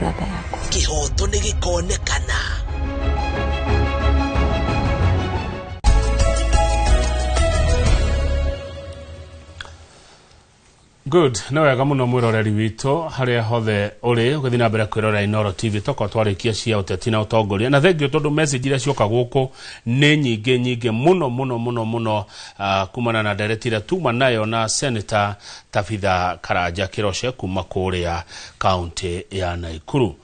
Brother yakwa. Kĩhoto nĩ gĩkonekana. Good, nĩ wega mũno mwĩroreri witũ harĩa hothe ũrĩ ũgĩthiĩ na mbere kwĩrorera Inooro TV. Tokorwo twarĩkia cia ũteti na ũtongoria, na thengiũ tondũ message iria cioka gũkũ nĩ nyingĩ nyingĩ mũno mũno mũno mũno, kumana na ndereti ĩrĩa tuma nayo na Senator Tabitha Karanja Kĩroce kuma kũrĩa kaunti ya Naikuru.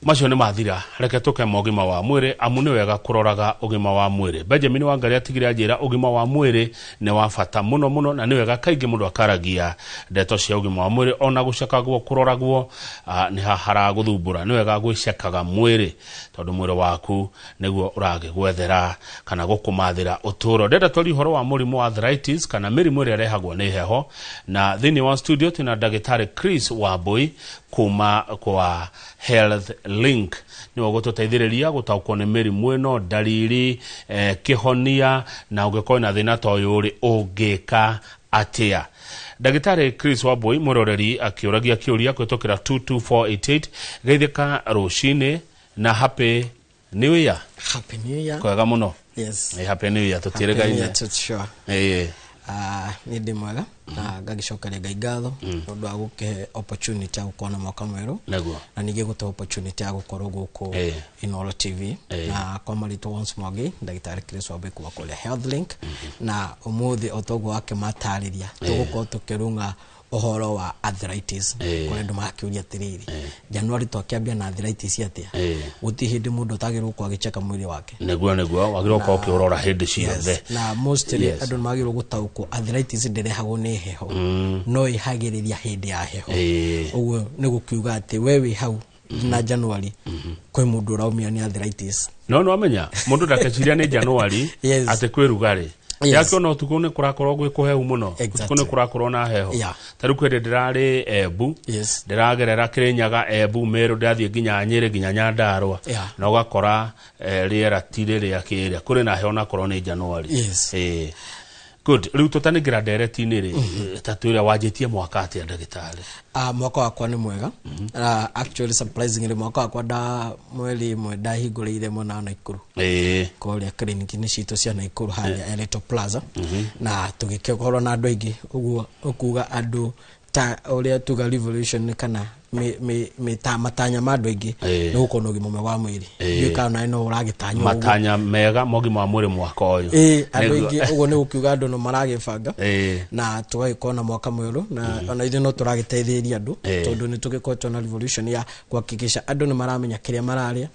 Macio nĩ mathira, reke tũke ma ũgima wa mwĩrĩ, amu nĩ wega kũroraga ũgima wa mwĩrĩ. Benjamin Wangari atigire anjĩra ũgima wa mwĩrĩ nĩ wa bata mũno mũno, na nĩ wega kaingĩ mũndũ akaragia ndeto cia ũgima wa mwĩrĩ, ona gũcekagwo kũroragwo, nĩ haha haragũthumbũra. Nĩ wega gwĩcekaga mwĩrĩ tondũ mwĩrĩ waku nĩguo ũragĩgwethera kana gũkũmathĩra ũtũũro. Ndĩrenda twarie ũhoro wa mũrimũ wa arthritis kana mĩrimũ ĩrĩa ĩrehagwo nĩ heho, na thĩinĩ wa studio twĩna ndagĩtarĩ Chris Wambui kuma kwa Health Link, nĩwe ũgũtũteithĩrĩria gũtaũkwo nĩ mĩrimũ ĩno, ndariri, kĩhonia, na ũngĩkorwo na thĩna ta ũyũ rĩ, ũngĩka atĩa. Ndagĩtarĩ Chris Wambui, mwĩroreri akĩũragia kĩũria kũhĩtũkĩra 22488, geithĩka rũcinĩ na Happy New Year. Happy New Year. Kwega mũno. Yes. Happy New Year, Happy New tũtiĩrĩgaine. Year to sure. Nĩ ndĩ mwega na ngagĩcokeria Ngai ngatho nĩ ũndũ wa gũkĩhe opportunity ya gũkorwo na mwaka mwerũ, na ningĩ gũtũhe opportunity ya gũkorwo gũkũ Inooro TV. Na kwa marĩtwa once more again, ndagĩtarĩ Chris Wambui kuma kũrĩa Health Link, na ũmũthĩ o toguo wakĩmatarĩria, tũgũkorwo tũkĩrung'a ũhoro wa arthritis. Kũrĩ andũ makĩũria atĩrĩrĩ, January twakĩambia na arthritis atĩa? Gũtirĩ hĩndĩ mũndũ atagĩrĩirwo gũkorwo agĩcheka mwĩrĩ wake. Nĩguo wagĩrĩirwo gũkorwo ũkĩũrora hĩndĩ ciothe. Yes. Na mostly andũ nĩ magĩrĩirwo gũtaũkwo arthritis ndĩrehagwo nĩ heho, no ĩhagĩrĩria hĩndĩ ya heho. Ũguo nĩ gũkiuga atĩ we wĩ hau na January kwĩ mũndũ ũraumia nĩ arthritis. No nĩ wamenya mũndũ ndakeciria nĩ January atĩ kwĩ rugarĩ. Yakĩona ũtukũ nĩ kũrakorwo gwĩ kũhehu mũno. Ũtukũ nĩ kũrakorwo na heho. Ta rĩu kwĩ hĩndĩ ndĩrarĩ Embu, ndĩragerera Kĩrĩnyaga, Embu, Meru, ndĩrathiĩ nginya Nyĩrĩ, nginya Nyandarũa. Na ũgakora, rĩera ti rĩrĩa kĩrĩa. Kũrĩ na heho onakorwo nĩ January. Good. Rĩu tũtanĩngĩra ndereti-inĩ rĩ, ta twĩre wanjĩtie mwaka atĩa ndagĩtarĩ? Mwaka wakwa nĩ mwega. Actually surprisingly mwaka wakwa nda mweri ĩmwe ndahingũrĩire mwena wa Naikuru. Kũrĩa clinic-inĩ citũ cia Naikuru harĩa Electro Plaza. Na tũgĩkorwo na andũ aingĩ, ũguo ũkuga andũ ta ũrĩa tuga revolution kana matanya ma andũ aingĩ nĩ gũkorwo na ũgima mwega wa mwĩrĩ. Ndiũĩ kana nawe no ũragĩtanya ũguo. Matanya mega ma ũgima wa mwĩrĩ mwaka ũyũ. Andũ Nĩguo. aingĩ ũguo nĩ gũkiuga andũ no maragĩbanga. Na tũgagĩkorwo na mwaka mwerũ, na ona ithuĩ no tũragĩteithĩrĩria andũ, tondũ nĩ tũgĩkoretwo na revolution ya kuhakikisha andũ nĩ maramenya kĩrĩa mararĩa,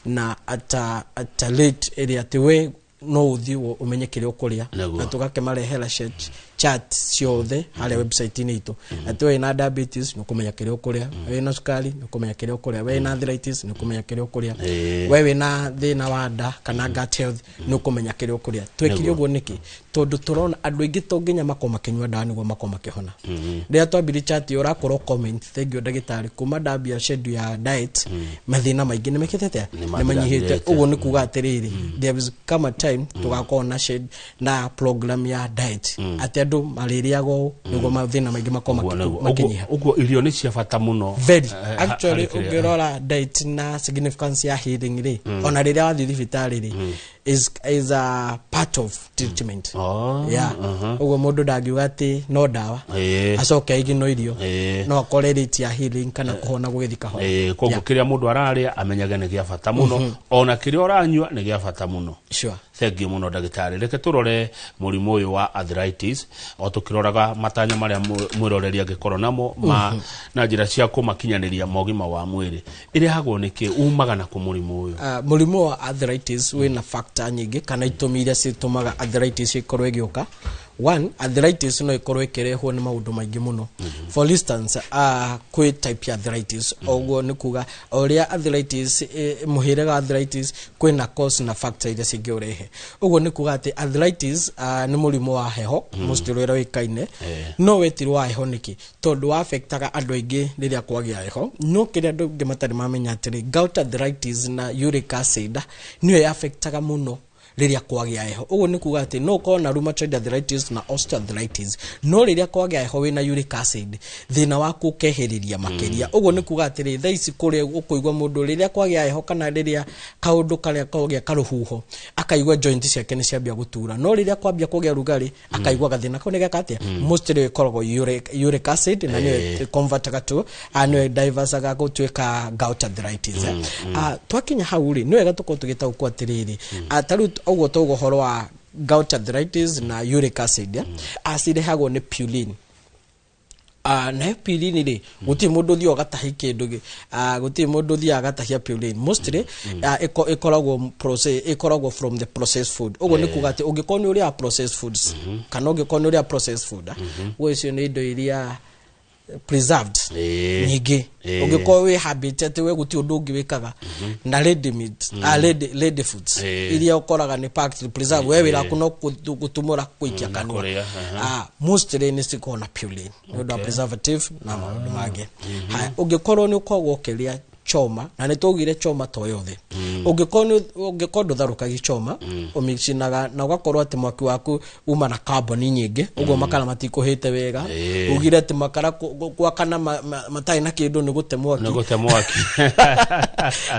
na ata rate ĩrĩa atĩ we no ũthiĩ ũmenye kĩrĩa ũkũrĩa. Na tũgakĩmarehera chat ciothe harĩa website-inĩ itũ. Atĩ we wĩna diabetes nĩ ũkũmenya kĩrĩa ũkũrĩa, we wĩna cukari nĩ ũkũmenya kĩrĩa ũkũrĩa, we wĩna arthritis nĩ ũkũmenya kĩrĩa ũkũrĩa, we wĩna thĩna wa nda kana gut health nĩ ũkũmenya kĩrĩa ũkũrĩa. Twekire ũguo nĩkĩ? Tondũ tũrona andũ aingĩ to nginya makorwo makĩnyua ndawa nĩguo makorwo makĩhona. Rĩrĩa twambirie chat ĩyo, ũrakorwo comment, thank you ndagĩtarĩ, kuma ndambia schedule ya diet, mathĩna maingĩ nĩ mekĩte atĩa? Nĩ Nĩ manyihĩte. mathirĩte. Ũguo nĩ kuga atĩrĩrĩ, there is come a time tũgakorwo na shed na program ya diet, atĩ andũ marĩrĩaga ũũ nĩguo mathĩna maingĩ makorwo Ũguo nĩguo. makĩnyiha. Ũguo irio nĩ cia bata mũno. Very. Actually, harĩ kĩrĩa. ũngĩrora diet na significance ya healing rĩ, ona rĩrĩa wathiĩ thibitarĩ rĩ, is a part of treatment. Yeah. Ũguo mũndũ ndangiuga atĩ no ndawa, acoke aige no irio, no akore rate ya healing kana kũhona gũgĩthiĩ kahora. Koguo kĩrĩa mũndũ ararĩa amenyage nĩ gĩa bata mũno, ona kĩrĩa ũranyua nĩ gĩa bata mũno. Thank you mũno ndagĩtarĩ. Reke tũrore mũrimũ ũyũ wa arthritis, o tũkĩroraga matanya marĩa mwĩroreri angĩkorwo namo na njĩra cia kũmakinyanĩria mogima wa mwĩrĩ. Ĩrehagwo nĩ kĩ? Umaga na kũ mũrimũ ũyũ? Mũrimũ wa arthritis wĩna factor nyingĩ kana itũmi iria citũmaga arthritis ĩkorwo ĩgĩũka. One, arthritis no ĩkorwo ĩkĩrehwo nĩ maũndũ maingĩ mũno. For instance, kwĩ type ya arthritis. Ũguo nĩ kuga ũrĩa arthritis, mũhĩrĩga wa arthritis kwĩna cause na factor iria cingĩũrehe. Ũguo nĩ kuga atĩ arthritis, nĩ mũrimũ wa heho, mostly ũrĩa ũĩkaine. No wetirwo wa heho nĩkĩ? Tondũ wa affectaga andũ aingĩ rĩrĩa kwagĩa heho. No kĩrĩa andũ aingĩ matarĩ mamenya atĩrĩ, gout arthritis na uric acid nĩyo ya affectaga mũno Rĩrĩa kwagĩa heho, ũguo nĩ kuga atĩ no ũkorwo na rheumatoid arthritis na osteoarthritis, no rĩrĩa kwagĩa heho wĩna uric acid, thĩna waku ũkehĩrĩria makĩria. Ũguo nĩ kuga atĩrĩ, thaa ici kũrĩa ũkũigua mũndũ rĩrĩa kwagĩa heho kana rĩrĩa kaũndũ karĩa kogĩa karũhuho, akaigua joint ciake nĩ ciambia gũtura, no rĩrĩa kwambia kũgĩa rugarĩ akaigua gathĩna kau nĩ geka atĩa. Mostly ĩkoragwo uric acid na nĩyo convertaga to nĩyo diversaga gũtuĩka gout arthritis. Twakinya hau rĩ, nĩ wega tũkorwo tũgĩtaũkwo atĩrĩrĩ, ta rĩu ũguo tauga ũhoro wa gout arthritis na uric acid, cirehagwo nĩ purine. Nayo purine rĩ, gũtirĩ mũndũ ũthiaga ũgatahia kĩndũ gũtirĩ mũndũ ũthiaga agatahia purine. Mostly ĩkoragwo process, ĩkoragwo from the processed food. Ũguo nĩ kuga atĩ ũngĩkorwo nĩ ũrĩaga processed foods kana ũngĩkorwo nĩ ũrĩaga processed food, ũguo icio nĩ indo iria preserved nyingĩ, ũngĩkorwo wĩ habit atĩ we gũtirĩ ũndũ ũngĩ wĩkaga na ready meat, ready foods iria ũkoraga nĩ packed, preserved, we wĩra waku no gũtumũra, gũikia kanua. Kũrĩa, Mostly nĩ cikoragwo na purine nĩ ũndũ wa preservative na maũndũ mangĩ. Haya, ũngĩkorwo nĩ ũkoragwo ũkĩrĩa choma, na nĩ twaugire choma to yothe, ũngĩkorwo ndũtharũkagia choma, ũmĩcinaga na ũgakorwo atĩ mwaki waku uma na carbon nyingĩ, ũguo makara matikũhĩte wega. Ugire atĩ makara gwakana matarĩ na kĩndũ nĩ gũte mwaki. Nĩ gũte mwaki.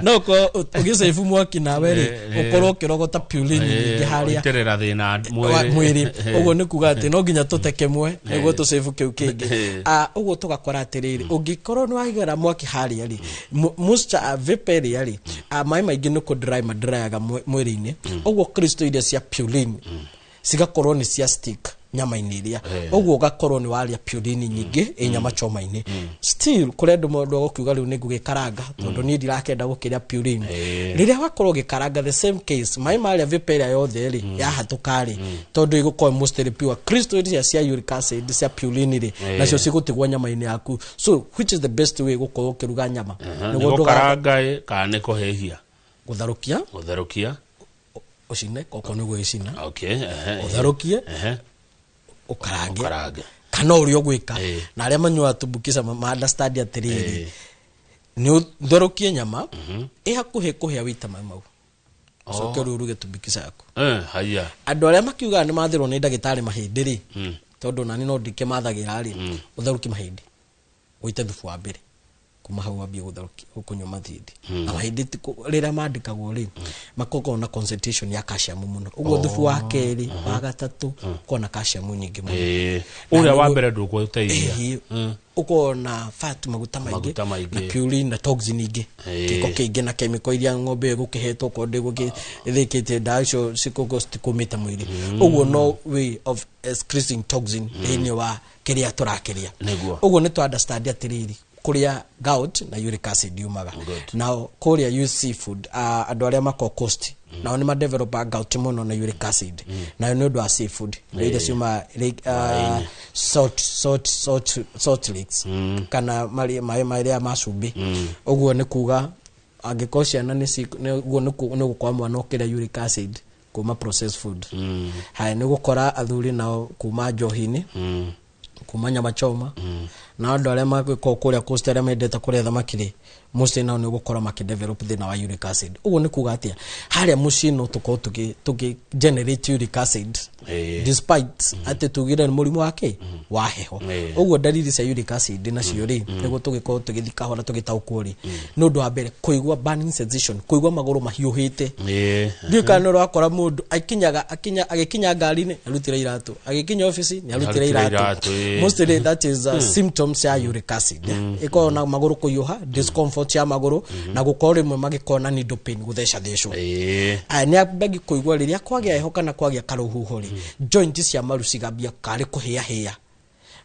No ũkorwo ũgĩcĩbu mwaki nawe rĩ, ũkorwo ũkĩrogota purine nyingĩ harĩa. Ũitĩrĩra thĩna mwĩrĩ. Mwĩrĩ. Ũguo nĩ kuga atĩ no nginya tũte kĩmwe nĩguo tũcĩbu kĩu kĩngĩ. Ũguo tũgakora atĩrĩrĩ, ũngĩkorwo nĩ waigara mwaki harĩa rĩ, moisture, vapor ĩrĩa rĩ, maĩ maingĩ nĩ kũ dry madryaga mwĩrĩ-inĩ, ũguo crystal iria cia purine cigakorwo nĩ cia stick nyama-inĩ iria, ũguo ũgakorwo nĩ warĩa purine nyingĩ ĩ nyama choma-inĩ. Still kũrĩ andũ, mũndũ agũkiuga rĩu nĩ ngũgĩkaranga tondũ niĩ ndirakenda gũkĩrĩa purine. Rĩrĩa wakorwo ũgĩkaranga, the same case, maĩ marĩa, vapor ĩrĩa yothe rĩ yahatũka rĩ, tondũ ĩgũkorwo mostly pure crystal iria cia uric acid, cia purine rĩ, nacio cigũtigwo nyama-inĩ yaku. So which is the best way gũkorwo ũkĩruga nyama? Nĩ Nĩguo gũkaranga ĩ, kana nĩ kũhĩhia? Gũtharũkia. Gũtherũkia. Ũcine okorwo nĩguo ĩcina. Okay, ehe. Ũtherũkie, ũkarange. Ũkarange. Kana ũrĩa ũgwĩka, na arĩa manyuaga tumbukiza ma understand atĩrĩrĩ, nĩ ũtherũkie nyama ĩ hakuhĩ kũhĩa, wĩite maĩ mau, ũcoke rĩu ũruge tumbukiza yaku. Haya. Andũ arĩa makiugaga nĩ mathĩrwo nĩ ndagĩtarĩ mahĩndĩ rĩ, tondũ nani no ndikĩmathagĩra rĩ, ũtherũkie mahĩndĩ, ũite thubu wa mbere, kuma hau wambie gũtherũkia, kũnyua mathindi na mahĩndĩ rĩrĩa mandĩkagwo rĩ, makoragwo na concentration ya calcium mũno. Ũguo thubu wa kerĩ, wa gatatũ, ũkoragwo na calcium nyingĩ mũno. Ũrĩa wa nĩguo- mbere ndũgũteithia. Ĩhĩ, ũkoragwo na fat, maguta maingĩ, Maguta maingĩ. na purine na toxin ingĩ, gĩko kĩingĩ na chemical iria ng'ombe ĩyo ĩgũkĩhetwo, okorwo ndĩgũkĩthĩkĩtie ndawa icio cikoragwo citikũmĩte mwĩrĩ. Ũguo no way of excreting toxin thĩinĩ wa kĩrĩa tũrakĩrĩa. Ũguo nĩ tũ understand atĩrĩrĩ, kũrĩa gout na uric acid yumaga. Nao kũrĩa use seafood, andũ arĩa makoragwo coast nao nĩ madevelopa gout mũno na uric acid, nayo nĩ ũndũ wa seafood, indo iria ciuma salt lakes kana maĩ marĩa ma cumbĩ. Ũguo nĩ kuga angĩkorwo ciana nĩ ũguo nĩ gũkora mwana ũkĩrĩa uric acid kuma processed food. Haya, nĩ gũkora athuri nao kuma njohi-inĩ, kuma nyama choma, na andũ arĩa magĩkorwo kũrĩa coast arĩa mendete kũrĩa thamaki rĩ, mostly nao nĩ ũgũkora makĩdevelop thĩna wa uric acid. Ũguo nĩ kuga atĩa, harĩa mũciĩ no tũkorwo tũkĩ generate uric acid despite atĩ tugire nĩ mũrimũ wa kĩ wa heho. Ũguo ndariri cia uric acid nacio rĩ, nĩguo tũgĩkorwo tũgĩthiĩ kahora tũgĩtaũkwo rĩ, nĩ ũndũ wa mbere kũigua burning sensation, kũigua magũrũ mahiũhĩte. Ndiũĩ kana nĩ ũrakora mũndũ akinyaga akinya agĩkinya ngari-inĩ arutire iratũ, agĩkinya ofici nĩ arutire Arutire iratũ. iratũ, Mostly that is symptoms ya uric acid. Ĩkoragwo na magũrũ kũhiũha, discomfort ya magũrũ, na gũkorwo rĩmwe magĩkorwo na needle pain, gũtheca thecwo. Aya nĩ ambagi kũigua rĩrĩa kwagĩa heho kana kwagĩa karũhuho rĩ, joint cia maru cigambia karĩ kũhĩahĩa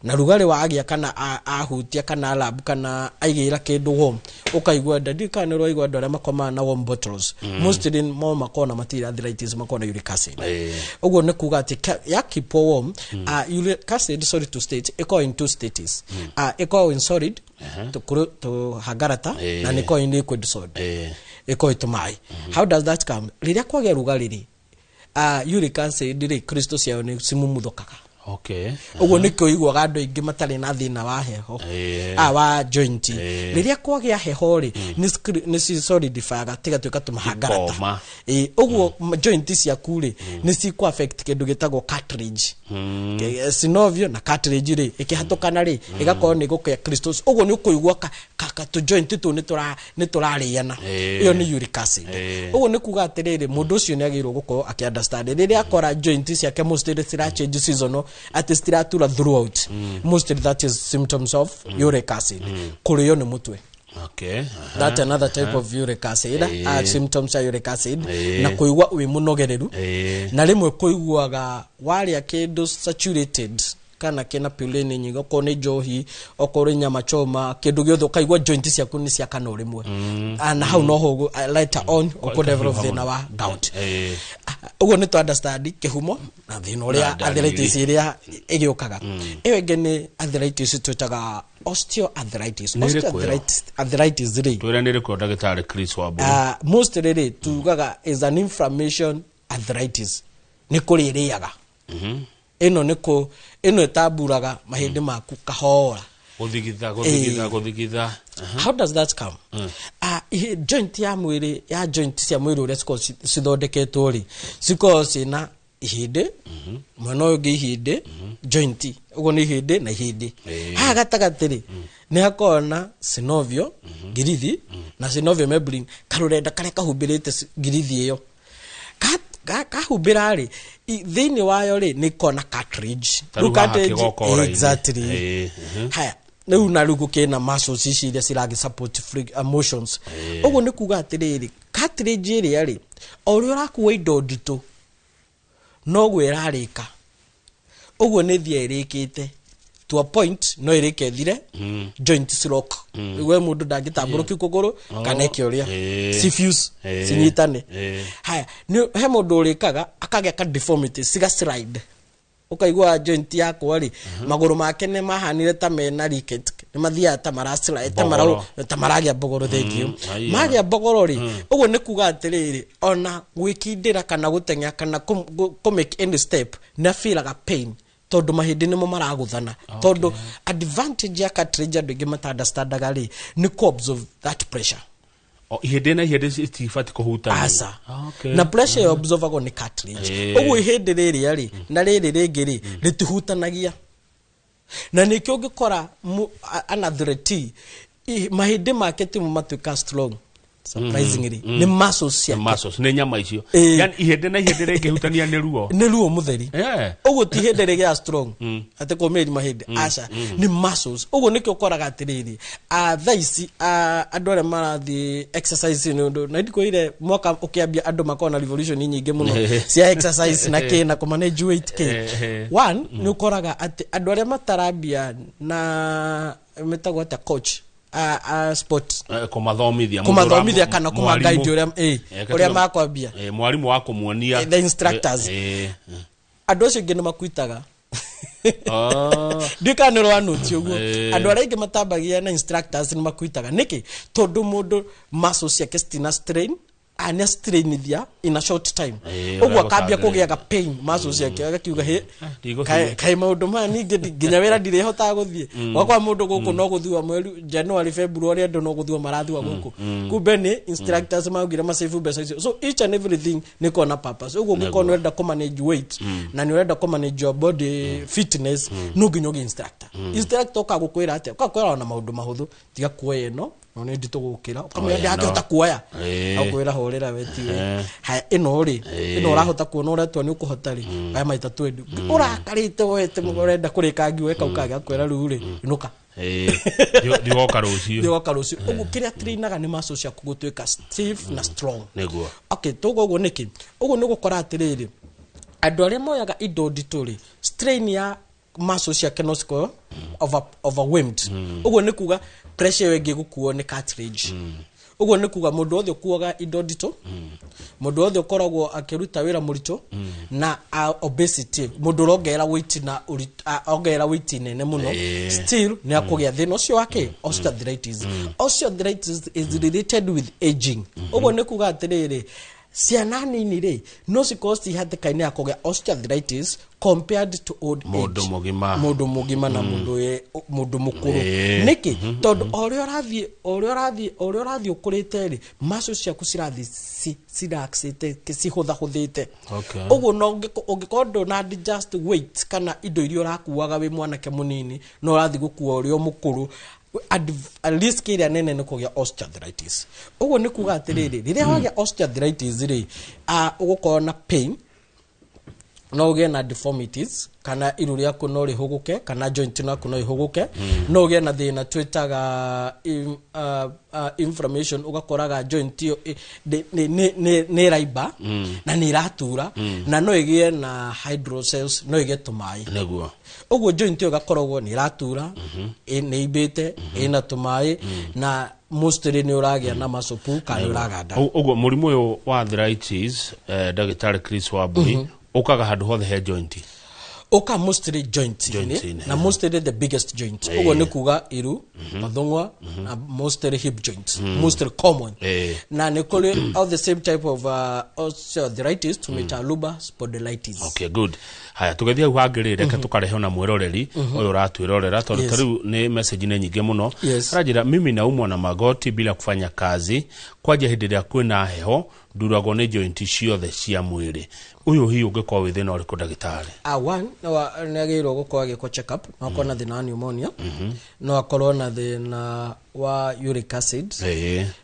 na rugarĩ wagĩa, kana ahutia kana lab kana aigĩra kĩndũ warm, ũkaigua nda. Ndiũĩ kana nĩ ũraigua andũ arĩa makomaga na warm bottles, mostly mo makoragwo na matirĩ arthritis, makoragwo na uric acid. Ũguo nĩ kuga atĩ ya keep warm, uric acid, sorry to state, ĩkoragwo in two states, ĩkoragwo in solid, tũhangarata, na nĩ ĩkoragwo in liquid solid, ĩkoragwo ĩtũmaĩ. How does that come? Rĩrĩa kwagĩa rugarĩ rĩ, uric acid rĩ, crystal ciayo nĩ cimumuthũkaga. Ũguo nĩkĩo ũiguaga andũ aingĩ matarĩ na thĩna wa heho, wa joint. Rĩrĩa kwagĩa heho rĩ, nĩ solidifyaga tigatuĩka tũmahangarata. Ikoma. Ũguo joint ciaku rĩ, nĩ cikũ affect kĩndũ gĩtagwo cartilage. Synovial na cartilage rĩ, ĩkĩhatũkana rĩ, ĩgakorwo nĩ gũkĩa crystals. Ũguo nĩ ũkũigua ka tũ joint tũu nĩ tũrarĩana. Ĩyo nĩ uric acid. Ũguo nĩ kuga atĩrĩrĩ, mũndũ ũcio nĩ agĩrĩirwo gũkorwo akĩ understand rĩrĩa akora joint ciake mostly cira change seasonal, atĩ citiratura throughout. Mostly that is symptoms of uric acid. Kũrĩo nĩ mũtwe. That's another type of uric acid, symptoms ya uric acid. Na kũigua wĩ mũnogereru. Na rĩmwe kũiguaga warĩa kĩndũ saturated kana kĩna purine nyingĩ, okorwo nĩ njohi, okorwo nĩ nyama choma, kĩndũ gĩothe, ũkaigua joint ciaku nĩ ciakana o rĩmwe. Na hau noho later on ũkũ develop thĩna wa gout. Ũguo nĩ tũ understand kĩhumo na thĩna ũrĩa Na dalili. Arthritis ĩrĩa ĩgĩũkaga. Ĩyo ĩngĩ nĩ arthritis twĩtaga osteoarthritis. Nĩ ĩrĩkũ ĩyo? Osteoarthritis arthritis rĩ, Twĩre nĩ ĩrĩkũ, ndagĩtarĩ Chris Wambui. Mostly rĩ, tugaga is an inflammation arthritis, nĩ kũrĩa ĩrĩaga. Ĩno nĩ kũ ĩno ĩtamburaga mahĩndĩ maku kahora. Gũthigitha, gũthigitha, gũthigitha. How does that come? Joint ya mwĩrĩ, ya joint cia mwĩrĩ ũrĩa cikoragwo cithondeketwo rĩ, cikoragwo ciĩna ihĩndĩ mwena ũyũ ũngĩ, ihĩndĩ joint, ũguo nĩ ihĩndĩ na ihĩndĩ. Haha gatagatĩ rĩ, nĩ hakoragwo na synovial ngirithi na synovial membrane, karũrenda karĩa kahumbĩrĩte ngirithi ĩyo. Kahumbĩra rĩ, thĩinĩ wayo rĩ, nĩ ĩkoragwo na cartilage. Ta rĩu Rĩu haha cartilage- kĩgokora-inĩ. Exactly. Haya, rĩu na rĩu gũkĩna muscles ici iria ciragĩ support motions. Ũguo nĩ kuga atĩrĩrĩ, cartilage ĩrĩa rĩ, o ũrĩa ũrakua indo nditũ, noguo ĩrarĩka. Ũguo nĩ thia ĩrĩkĩte to a point no ĩrĩke ĩthire, joint lock, we mũndũ ndangĩtambũrũkia kũgũrũ kana eke ũrĩa, ci fuse, cinyitane. Haya, he mũndũ ũrĩkaga akagĩa ka deformity, ciga slide, ũkaigua joint yakwa rĩ, magũrũ make nĩ mahanire ta mena ricket, nĩ mathiaga ta maraslide, ta Mbogoro. ta maragĩa mbogoro. Thank you. Haiya. Magĩa mbogoro rĩ, ũguo nĩ kuga atĩrĩrĩ, ona gwĩkindĩra kana gũteng'era kana kũ make any step, nĩ abeeraga pain tondũ mahĩndĩ nĩmo maragũthana. Tondũ advantage ya cartilage andũ aingĩ mata-understandaga rĩ, nĩ kũ absorb that pressure. O, ihĩndĩ na ihĩndĩ citibatiĩ kũhutania. Aca. Okay. Na pressure ĩyo absorbagwo nĩ cartilage. Ũguo ihĩndĩ rĩrĩa rĩ na rĩrĩ rĩngĩ rĩ, rĩtihutanagia, na nĩkĩo ũngĩkora an athlete, mahĩndĩ make timo matuĩka strong. Surprisingly, nĩ muscles ciake. Muscles, nĩ nyama icio. Yani ihĩndĩ na ihĩndĩ rĩngĩhutania nĩ ruo. Nĩ ruo mũtheri. Ũguo ti hĩndĩ rĩgĩa strong atĩ kũmĩri mahĩndĩ, aca, nĩ muscles. Ũguo nĩkĩo ũkoraga atĩrĩrĩ, thaa ici, andũ arĩa marathiĩ exercise, nĩ ũndũ na ndikwĩire mwaka ũkĩambia andũ makoragwo na revolution nyingĩ mũno cia exercise na kĩ na kũmanage weight kĩ. One, nĩ ũkoraga atĩ andũ arĩa matarambia na metagwo atĩa, coach a sport. Kũmathomithia. Kũmathomithia kana kũmaguide ũrĩa ũrĩa makwambia. Mwarimũ wa kũmuonia. The instructors. Andũ acio aingĩ nĩ makuitaga. Ndiũĩ kana nĩ ũranũti ũguo. Andũ arĩa aingĩ matambagia na instructors nĩ makuitaga. Nĩkĩ? Tondũ mũndũ muscles ciake citina strain, nĩ strainithia in a short time. Ũguo ũrĩa akambia gũtagĩrĩire. Kũgĩaga pain muscles ciake, agakiuga hĩ, Ndigũthiĩ. Kaĩ maũndũ maya ningĩ nginya wĩra ndirĩhotaga gũthiĩ gwakwa. Mũndũ gũkũ no gũthua mweri January, February, andũ no gũthua marathua gũkũ, kumbe nĩ instructors maugire masave mbeca icio. So each and everything nĩ kona purpose. Ũguo ũngĩkorwo nĩ ũrenda kũ manage weight na nĩ ũrenda kũ manage your body fitness, no nginya ũgĩe instructor. Instructor ũkaga gũkwĩra atĩa? Ũkaga kwĩra ona maũndũ mahũthũ, tiga kuoya ĩno, no nĩ nditũ gũkĩra, ũkamwĩra Oya ndangĩhota ĩno. kuoya, akwĩra hũrĩra we tiwe. Haya, ĩno rĩ, ĩno ũrahota kuona ũretua nĩ ũkũhota rĩ, aya maita twendi ũrakarĩte woete ũrenda kũrĩkangi weka, ũkagĩa kwĩra rĩu rĩ, inũka. Thiĩ woka rũciũ. Thiĩ woka rũciũ. Ũguo kĩrĩa trainaga nĩ muscles ciaku gũtuĩka stiff na strong. Okay, tuga ũguo nĩkĩ? Ũguo nĩ gũkora atĩrĩrĩ, andũ arĩa moyaga indo nditũ rĩ, strain ya muscles ciake no cikorwo overwhelmed. Ũguo nĩ kuga pressure ĩyo ĩngĩ gũkuo nĩ cartilage. Ũguo nĩ kuga mũndũ wothe ũkuaga indo nditũ, mũndũ wothe ũkoragwo akĩruta wĩra mũritũ na obesity, mũndũ ũrongerera weight na ongerera weight nene mũno, still nĩ akũgĩa thĩna ũcio wake osteoarthritis. Osteoarthritis is related with aging. Ũguo nĩ kuga atĩrĩrĩ, Ciana nini rĩ, no cikorwo ci hatĩka-inĩ ya kũgĩa osteoarthritis compared to old age. Mũndũ mũgima. Mũndũ mũgima na mũndũ mũkũrũ. Nĩkĩ? Tondũ o ũrĩa ũrathiĩ o ũrĩa ũrathiĩ o ũrĩa ũrathiĩ ũkũrĩte rĩ, muscles ciaku cirathiĩ cirelaxĩte, cihũthahũthĩte. Ũguo no ũngĩkorwo ndũna adjust weight kana indo iria ũrakuaga wĩ mwanake mũnini, no ũrathiĩ gũkua ũrĩ o mũkũrũ, risk ĩrĩa nene nĩ kũgĩa osteoarthritis. Ũguo nĩ kuga atĩrĩrĩ, rĩrĩa wagĩa osteoarthritis rĩ, ũgũkorwo na pain, no ũgĩe na deformities, kana iru rĩaku no rĩhũgũke, kana joint yaku no ĩhũgũke, no ũgĩe na thĩna twĩtaga inflammation, ũgakoraga joint ĩyo nĩ ĩraimba na nĩ ĩratura, na no ĩgĩe na hydrocells, no ĩgĩe tũmaĩ. Ũguo joint ĩyo ĩgakoragwo nĩ ĩratura, nĩ imbĩte, ĩna tũmaĩ, na mostly nĩ ũragĩa na muscle pull kana nĩ ũraganda. Ũguo mũrimũ ũyũ wa arthritis, ndagĩtarĩ Chris Wambui, ũkaga handũ hothe he joint? Ũka mostly joint-inĩ, Joint-inĩ, na mostly the biggest joint. Ũguo nĩ kuga iru, mathũng'wa, na mostly hip joint, mostly common. Na nĩ kũrĩ all the same type of osteoarthritis tũmĩta lumbar spondylitis. Okay, good. Haya, tũgĩthiĩ hau hangĩ rĩ, reke tũkarehe ona mwĩroreri ũyũ ũratwĩrorera, tondũ ta rĩu nĩ message nĩ nyingĩ mũno. Aranjĩra, "Mimi naumwa na magoti bila kufanya kazi, kwanja hĩndĩ ĩrĩa kwĩna heho, nduragwo nĩ joint ciothe cia mwĩrĩ." Ũyũ hihi ũngĩkorwo wĩ thĩna ũrĩkũ, ndagĩtarĩ? One, no nĩ agĩrĩirwo gũkorwo agĩkwo check up. No akorwo na thĩna wa pneumonia, no akorwo na thĩna wa uric acid,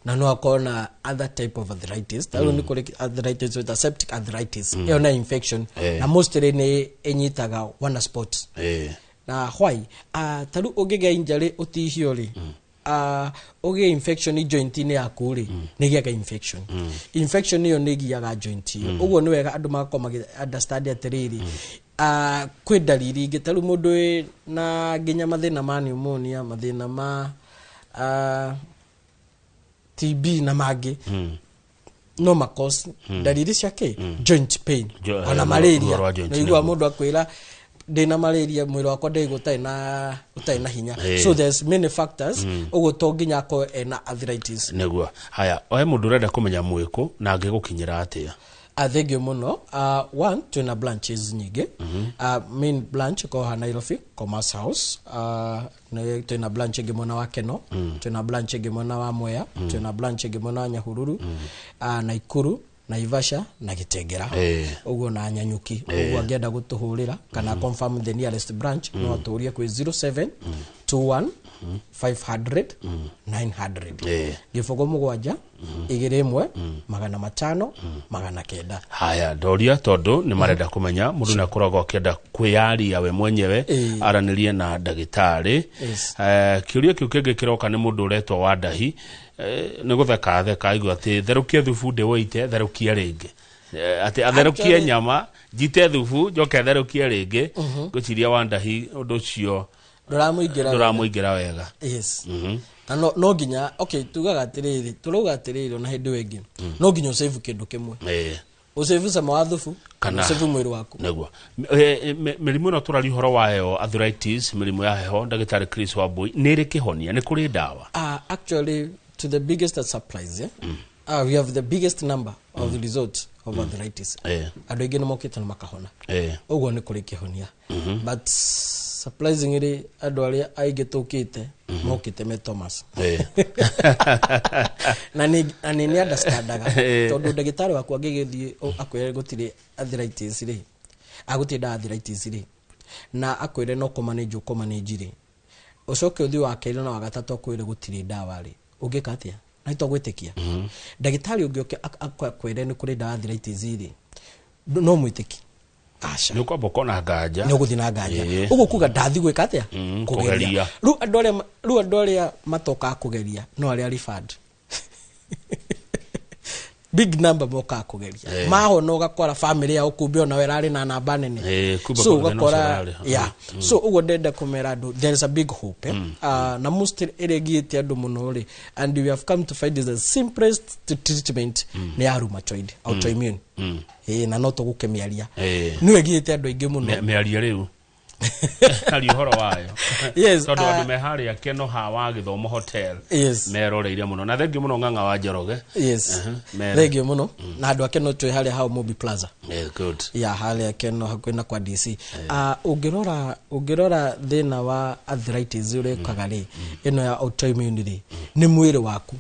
na no akorwo na other type of arthritis. Ta rĩu nĩ kũrĩ arthritis with septic arthritis, ĩyo na infection, na mostly nĩ ĩnyitaga one spot. Na why? Ta rĩu ũngĩgĩa injury, ũtihio rĩ, ũgĩe infection joint-inĩ yaku rĩ, nĩ ĩgĩaga infection. Infection ĩyo nĩ ĩgiaga joint ĩyo. Ũguo nĩ wega andũ magakorwo magĩ understand atĩrĩrĩ, kwĩ ndariri ingĩ. Ta rĩu mũndũ wĩ na nginya mathĩna ma pneumonia, mathĩna ma TB na mangĩ, no makos ndariri ciake joint pain, ona malaria. Ruo rwa joint. Nĩ igua Nĩguo. Mũndũ akwĩra, "Ndĩna malaria, mwĩrĩ wakwa ndaigua ũtarĩ na hinya." So there's many factors. Ũguo to nginya akorwo ena arthritis. Nĩguo. Haya, ohe mũndũ ũrenda kũmenya mwĩkũ na angĩgũkinyĩra atĩa? Thank you mũno. One, twĩna branches nyingĩ. Main branch ĩkoragwo haha Nairobi, Commerce House. Twĩna branch ĩngĩ mwena wa Keno, twĩna branch ĩngĩ mwena wa Mwea, twĩna branch ĩngĩ mwena wa Nyahururu, Naikuru, Naivasha na Gĩtengera. Ũguo na Nyanyuki. Ũguo angĩenda gũtũhũrĩra kana confirm the nearest branch, no atũrie kwĩ 07 21 500 900. 0 7 2 1 500 900. Haya, ndoria tondũ nĩ marenda kũmenya, mũndũ nĩ akoragwo akĩenda kwĩyaria we mwenyewe, aranĩrie na ndagĩtarĩ. Kĩũria kĩu kĩngĩ kĩroka nĩ mũndũ ũretwo Wandahi. Nĩ gũtheka theka aigua atĩ therũkia thubu ndĩwĩite, therũkia rĩngĩ. Atĩ atherũkie nyama, njite thubu, njoke therũkie rĩngĩ. Ngwĩciria Wandahi ũndũ ũcio ndũramũingĩra. Ndũramũingĩra wega. Yes, na no nginya, okay, tugaga atĩrĩrĩ, tũrauga atĩrĩrĩ, ona hĩndĩ ĩyo ĩngĩ no nginya ũsave kĩndũ kĩmwe, ũsave cama wa thubu Kana- ũsave mwĩrĩ waku. Nĩguo. Mĩrimũ ĩno tũraria ũhoro wayo, arthritis, mĩrimũ ya heho, ndagĩtarĩ Chris Wambui, nĩ ĩrĩ kĩhonia? Nĩ kũrĩ ndawa? Actually, to the biggest surprise, yeah? We have the biggest number of the results of arthritis. Andũ aingĩ nĩ mokĩte na makahona. Ũguo nĩ kũrĩ kĩhonia, but surprisingly andũ arĩa aingĩ tũkĩte mokĩte me Thomas. Na nĩ understandaga, tondũ ndagĩtarĩ waku angĩgĩthiĩ akwĩre gũtirĩ arthritis rĩ, agũtirĩ ndawa arthritis rĩ, na akwĩre no kũmanage ũkũmanage rĩ, ũcoke ũthiĩ wa kerĩ na wa gatatũ akwĩre gũtirĩ ndawa rĩ, ũngĩka atĩa? Na itogwĩtĩkia ndagĩtarĩ ũngĩ ũke akwĩre nĩ kũrĩ ndawa arthritis rĩ, no mwĩtĩki? Aca. Nĩ ũkwamba ũkona nganja. Nĩ ũgũthiĩ na nganja. Ũguo kuga ndathi gwĩka atĩa? Kũgeria. Rĩu andũ arĩa matokaga kũgeria no arĩa referred. Big number mokaga kũgeria, mahona, ũgakora family yao kumbe ona we ĩrarĩ na namba nene. Kumbe so thĩna ũcio ũgakora ũrarĩ. Yeah, so ũguo ndenda kũmera andũ there is a big hope, eh? Na most ĩrĩa ĩgiĩte andũ mũno rĩ, and we have come to find is the simplest treatment, nĩ ya rheumatoid autoimmune. Na no tũgũkĩmĩaria. Nĩyo ĩgiĩte andũ aingĩ mũno. Mĩario rĩu. Aria ũhoro wayo. Yes, Tondũ andũ me harĩa Kenoha wa Gĩthomo Hotel Yes. meroreire mũno. Na thengiũ mũno Ng'ang'a wa Njoroge. Yes. Mere. Thank you mũno. Na andũ a Keno twĩ harĩa hau Mobi Plaza. Yeah, good. Ya harĩa Keno hakuhĩ na kwa DC. Ũngĩrora thĩna wa arthritis ũrĩa ũkaga rĩ, ĩno ya autoimmune rĩ, nĩ mwĩrĩ waku.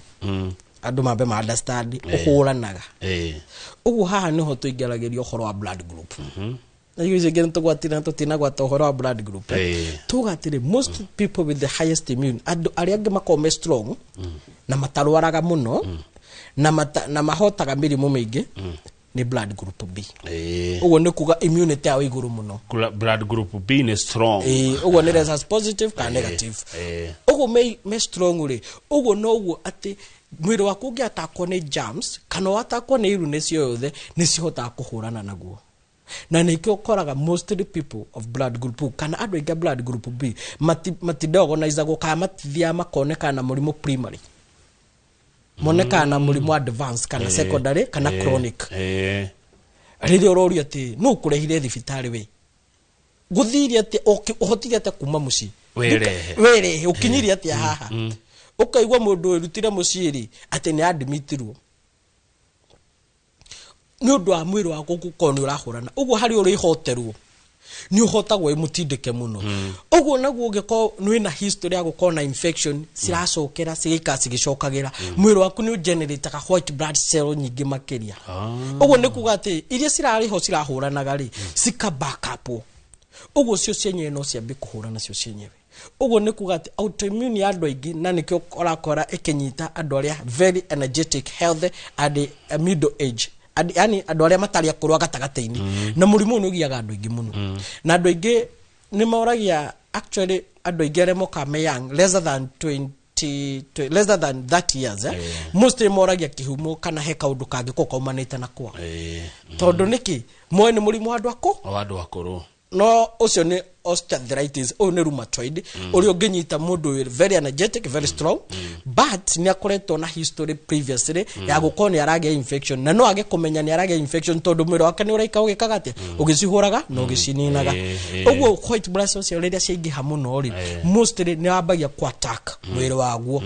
Andũ mambe ma understand ũhũranaga. Ũguo haha nĩho tũingĩragĩria ũhoro wa blood group. Na icio ingĩ nĩtũgwatire na tũtinagwata ũhoro wa blood group. Tuga atĩrĩ, most people with the highest immune, andũ arĩa angĩ makoragwo me strong na matarwaraga mũno na mahotaga mĩrimũ mĩingĩ nĩ blood group B. Ũguo nĩ kuga immunity yao igũrũ mũno. Blood group B nĩ strong. Ũguo nĩ rhesus positive kana negative. Ũguo me strong rĩ, ũguo noguo atĩ mwĩrĩ waku ũngĩatakwo nĩ germs kana watakwo nĩ illness yothe nĩ cihotaga kũhũrana naguo. Na nĩkĩo ũkoraga mostly people of blood group O, kana andũ aingĩ a blood group B matidogonizagwo kana matithiaga makonekana na mũrimũ primary, monekaga na mũrimũ advanced kana secondary kana chronic. Rĩrĩa ũrorio atĩ nũ ũkũrehire thibitarĩ we, gũthire atĩa, ũhotire atĩa kuma mũciĩ, Werehe. werehe ũkinyire atĩa haha, ũkaigua mũndũ wĩrutire mũciĩ rĩ atĩ nĩ admitirwo nĩ ũndũ wa mwĩrĩ waku gũkorwo nĩ ũrahũrana. Ũguo harĩ ũrĩhoterwo nĩ ũhotagwo ĩmũtindĩke mũno. Ũguo naguo ũngĩkorwo nĩ wĩna history ya gũkorwo na infection ciracokera cigĩikara cigĩcokagĩra, mwĩrĩ waku nĩ ũgenerataga white blood cell nyingĩ makĩria. Ũguo nĩ kuga atĩ iria cirarĩ ho cirahũranaga rĩ, cika back up. Ũguo cio cienyewe no ciambie kũhũrana cio cienyewe. Ũguo nĩ kuga atĩ autoimmune ya andũ aingĩ, na nĩkĩo ũrakora ĩkĩnyita andũ arĩa very energetic, healthy and middle age. Yani andũ arĩa matarĩ akũrũ gatagatĩ-inĩ. Na mũrimũ ũyũ nĩ ũgiaga andũ aingĩ mũno. Na andũ aingĩ nĩ moragia, actually andũ aingĩ arĩa mokaga me young, lesser than 20, lesser than 30 years, mostly moragia kĩhumo kana he kaũndũ kangĩkorwo kaumanĩte na kwa. Tondũ nĩkĩ? Moĩ nĩ mũrimũ wa andũ akũrũ. O andũ akũrũ. No ũcio nĩ osteoarthritis, ũyũ nĩ rheumatoid, ũrĩa ũngĩnyita mũndũ wĩ very energetic, very strong, but nĩ akoretwo na history previously ya gũkorwo nĩ aragĩa infection, na no age kũmenya nĩ aragĩa infection tondũ mwĩrĩ wake nĩ ũraika ũgĩkaga atĩa, ũgĩcihũraga na ũgĩcininaga. Ũguo white blood cells rĩrĩa ciaingĩha mũno rĩ, mostly nĩ wambagia ku attack mwĩrĩ waguo.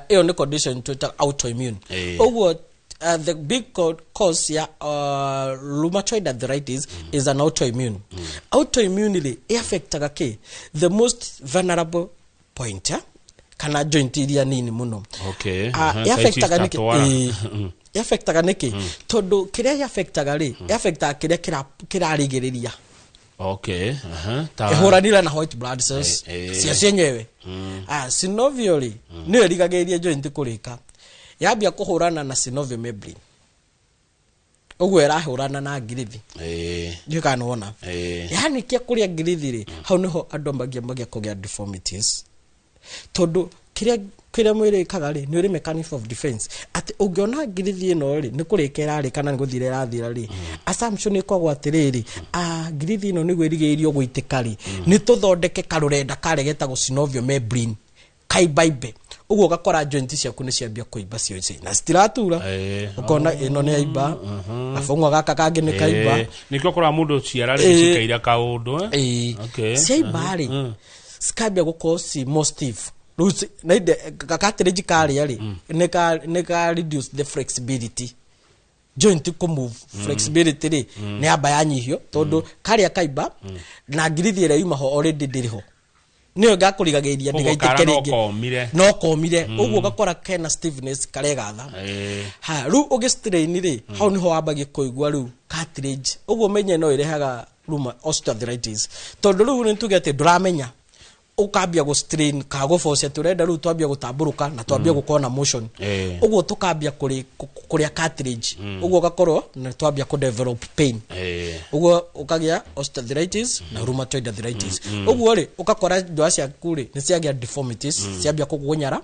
Ĩyo nĩ condition twĩtaga autoimmune. Ũguo the big cause ya rheumatoid arthritis is an autoimmune. Autoimmune rĩ, ĩaffectaga kĩ? The most vulnerable point, kana joint iria nini mũno. Okay. Ĩaffectaga nĩkĩ? Ĩaffectaga nĩkĩ? Tondũ kĩrĩa ĩaffectaga rĩ, ĩaffectaga kĩrĩa kĩrarigĩrĩria. Okay. Ĩhũranire na white blood cells cia cienyewe. Synovial rĩ, nĩyo ĩrigagĩrĩria joint kũrĩka. Yambia kũhũrana na synovial membrane. Ũguo ĩrahũrana na ngirithi. Ndiũĩ kana nĩwona. Yani kĩa kũrĩa ngirithi rĩ, hau nĩho andũ magia kũgĩa deformities. Tondũ kĩrĩa mwĩrĩ ĩkaga rĩ, nĩ ũrĩ mechanism of defense. Atĩ ũngĩona ngirithi ĩno rĩ, nĩ kũrĩka ĩrarĩka na nĩ gũthira ĩrathira rĩ, assumption ĩkoragwo atĩrĩrĩ, ngirithi ĩno nĩguo ĩrigĩrĩirio gũitĩka rĩ, nĩ tũthondeke karũrenda karĩa getagwo synovial membrane kaimbaimbe. Ũguo ũgakora joint ciaku nĩ ciambia kũimba cio na citiratura. Ũkona ĩno nĩ yaimba, gabũng'wa gaka kangĩ nĩ kaimba. Nĩkĩo ũkoraga mũndũ ciara rĩ cikaira kaũndũ. Ciaimba rĩ, cikambia gũkorwo ci more stiff. Rĩu na inde cartilage karĩa rĩ, nĩ ka reduce the flexibility. Joint kũ move flexibility rĩ, nĩ yamba yanyihio tondũ karĩa kaimba na ngirithi ĩrĩa yuma ho already ndĩrĩ ho. Nĩyo ngakũrigagĩrĩria ndĩgaitĩke rĩngĩ. No komire. Ũguo ũgakora kena stiffness karegatha. Ha, rĩu ũgĩ strain rĩ, hau nĩho wambagia kũigua rĩu cartilage. Ũguo menye no ĩrehaga osteoarthritis. Tondũ rĩu nĩ tuge atĩ ndũramenya. Ũkambia gũ strain ka gũ force atĩ ũrenda rĩu twambia gũtambũrũka na twambia gũkorwo na motion. Ũguo tũkambia kũrĩa cartilage. Ũguo ũgakorwo na twambia kũ develop pain. Ũguo ũkagĩa osteoarthritis na rheumatoid arthritis. Ũguo rĩ, ũgakora ndwara ciaku rĩ, nĩ ciagĩa deformities, ciambia kũgũnyara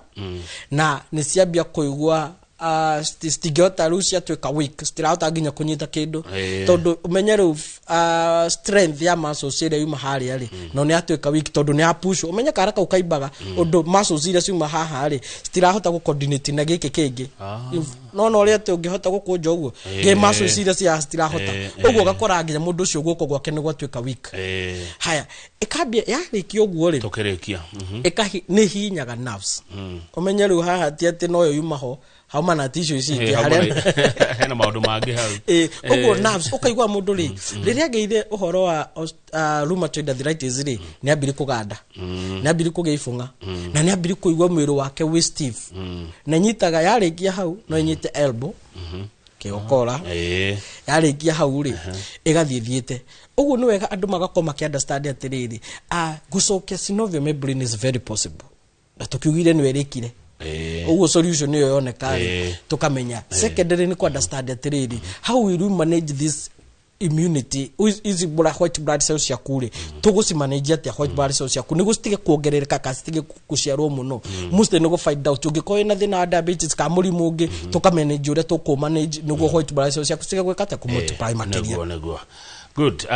na nĩ ciambia kũigua Citingĩhota rĩu, ciatuĩka weak, citirahota nginya kũnyita kĩndũ, Ĩĩ. tondũ ũmenye rĩu strength ya muscles ĩrĩa yuma harĩa rĩ, no nĩ yatuĩka weak tondũ nĩ yapushwo. Ũmenye kara kau kaimbaga ũndũ muscles iria ciuma haha rĩ, citirahota gũ coordinate na gĩkĩ kĩngĩ. No no ũrĩa atĩ ũngĩhota gũkũnja ũguo ngĩ muscles iria cia citirahota. Ũguo ũgakora nginya mũndũ ũcio guoko gwake nĩ gwatuĩka weak. Haya, ĩkambia yarĩkia ũguo rĩ, Tũkĩrĩkia. Ĩkahi nĩ hinyaga nerves. Ũmenye rĩu haha ti atĩ noyo yuma ho, hauma na tissue ici ingĩ Hau harĩa hena maũndũ mangĩ hau. Ũguo nerves, ũkaigua mũndũ rĩ, rĩrĩa agĩire ũhoro wa rheumatoid arthritis rĩ, nĩ ambire kũganda, nĩ ambire kũgĩa ibũng'a, na nĩ ambire kũigua mwĩrĩ wake wĩ stiff. Na nyitaga yarĩkia hau no ĩnyite elbow, kĩgokora. Yarĩkia hau rĩ, ĩgathiĩ thiĩte ũguo. Nĩ wega andũ magakorwo makĩ understand atĩrĩrĩ, gũcokia synovial membrane is very possible, na tũkiugire nĩ ĩrĩkire. Ũguo solution ĩyo yoneka rĩ, tũkamenya secondary nĩ kũ understand atĩrĩrĩ, how will we manage this immunity, ici white blood cells ciaku rĩ, tũgũcimanage atĩa white blood cells ciaku nĩguo citige kuongerereka kana citige gũciarwo mũno? Mostly nĩ gũ find out ũngĩkorwo wĩna thĩna wa diabetes kana mũrimũ ũngĩ, tũkamanage ũrĩa tũkũmanage nĩguo white blood cells ciaku citige gwĩka atĩa, kũmultiply makĩria. Nĩguo good.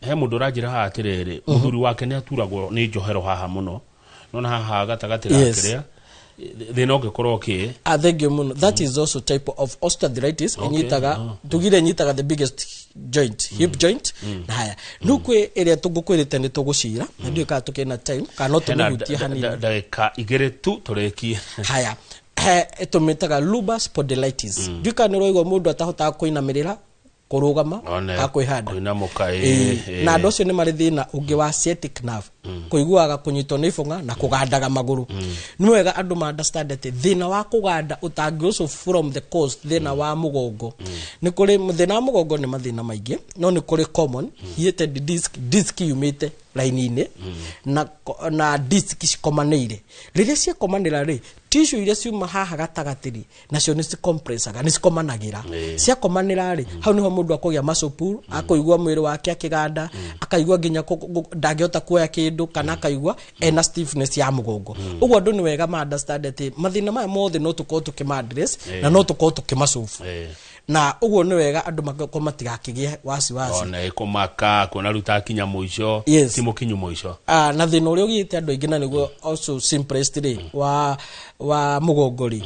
He mũndũ ũranjĩra haha atĩrĩrĩ, mũthuri wake nĩ aturagwo nĩ njohero haha mũno, nona haha gatagatĩ ga kĩrĩa thĩna ũngĩkorwo kĩ? Ah, thank you muno. That is also type of osteoarthritis. Ĩnyitaga, tugire ĩnyitaga the biggest joint, hip joint. Na haya, rĩu kwĩ ĩrĩa tũngũkwĩrĩte nĩ tũgũcira, na ndiũĩ kana tũkĩna time kana no Hena tũmĩhutie hanini. Ndagĩka 2 tu tũrĩkie. Haya, he ĩtũmĩtaga lumbar spondylitis. Ndiũĩ kana nĩ ũraigua mũndũ atahotaga kũinamĩrĩra, kũrũgama One, kana kwĩhanda. Kũinamũka. Na andũ acio nĩ marĩ thĩna ũngĩ wa sciatic nerve, kũiguaga kũnyitwo nĩ ibũng'a na kũgandaga magũrũ. Nĩ wega andũ ma understand atĩ thĩna wa kũganda ũtangĩ from the cause thĩna wa mũgongo. Nĩ kũrĩ thĩna wa mũgongo, nĩ mathĩna maingĩ, no nĩ kũrĩ common heated disc, disc yumĩte raini-inĩ na disc cikomanĩire. Rĩrĩa ciakomanĩra rĩ, tissue iria ciuma haha gatagatĩ rĩ, nacio nĩ cicompressaga, nĩ cikomanagĩra. Ciakomanĩra rĩ, hau nĩho mũndũ akũgĩa muscle pull, akũigua mwĩrĩ wake akĩganda, akaigua nginya ndangĩhota kuoya kĩndũ, kana akaigua ena stiffness ya mũgongo. Ũguo andũ nĩ wega ma understand atĩ mathĩna maya mothe no tũkorwo tũkĩma address na no tũkorwo tũkĩmasolve. Na ũguo nĩ wega andũ makorwo matigakĩgĩe wasiwasi. Ona ĩkũmaka kuona rĩu takinya mũico. Ti mũkinyu mũico. Ah, na thĩna ũrĩa ũgĩte andũ aingĩ na nĩguo also simplest rĩ, wa mũgongo rĩ,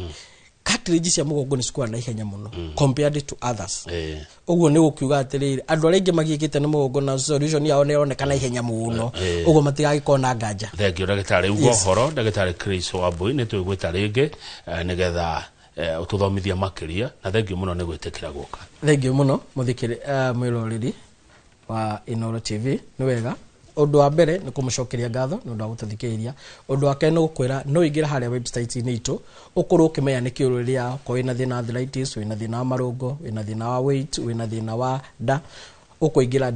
cartilage cia mũgongo nĩ cikũra na ihenya mũno compared to others. Ũguo nĩ gũkiuga atĩrĩrĩ, andũ arĩa aingĩ magiĩkĩte nĩ mũgongo na solution yao nĩ ĩroneka na ihenya mũno, ũguo matigagĩkorwo na nganja. Thengio, ndagĩtarĩ. Uga ũhoro, ndagĩtarĩ Chris Wambui, nĩ twĩgwĩta rĩngĩ nĩgetha ũtũthomithie makĩria, na thengio mũno nĩ gwĩtĩkĩra gũka. Thengio mũno mũthikĩri, mwĩroreri wa Inooro TV. Nĩ wega, ũndũ wa mbere nĩ kũmũcokeria ngatho nĩ ũndũ wa gũtũthikĩrĩria. Ũndũ wa kerĩ nĩ gũkwĩra no ũingĩre harĩa website-inĩ itũ, ũkorwo ũkĩmenya nĩ kĩ ũrĩa okorwo wĩna thĩna wa arthritis, wĩna thĩna wa marũngo, wĩna thĩna wa weight, wĩna thĩna wa nda. Ũkũingĩra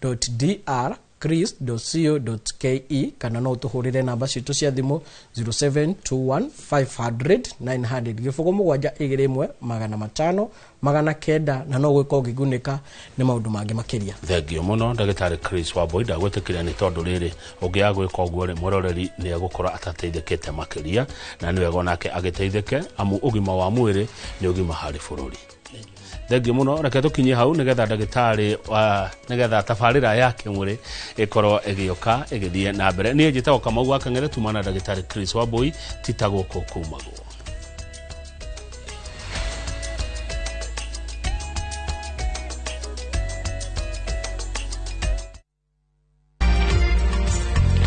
www.drchris.co.ke, kana no ũtũhũrĩre namba citũ cia thimũ 0721 500 900, 0721 500 900, na no gwĩka ũngĩgunĩka nĩ maũndũ mangĩ makĩria. Thengio mũno, ndagĩtarĩ Chris Wambui. Ndagwĩtĩkĩria nĩ tondũ rĩrĩ ũngĩaga gwĩka ũguo rĩ, mwĩroreri nĩ egũkorwo atateithĩkĩte makĩria, na nĩ wega onake agĩteithĩke, amu ũgima wa mwĩrĩ nĩ ũgima harĩ bũrũri. Thengio mũno. Reke tũkinyie hau nĩgetha ndagĩtarĩ nĩgetha tabarĩra ya kĩmwĩrĩ ĩkorwo ĩgĩũka ĩgĩthiĩ na mbere. Niĩ njĩtagwo Kamau wa Kang'ere, tuma na ndagĩtarĩ Chris Wambui, ti ta gũkũ kumagwo.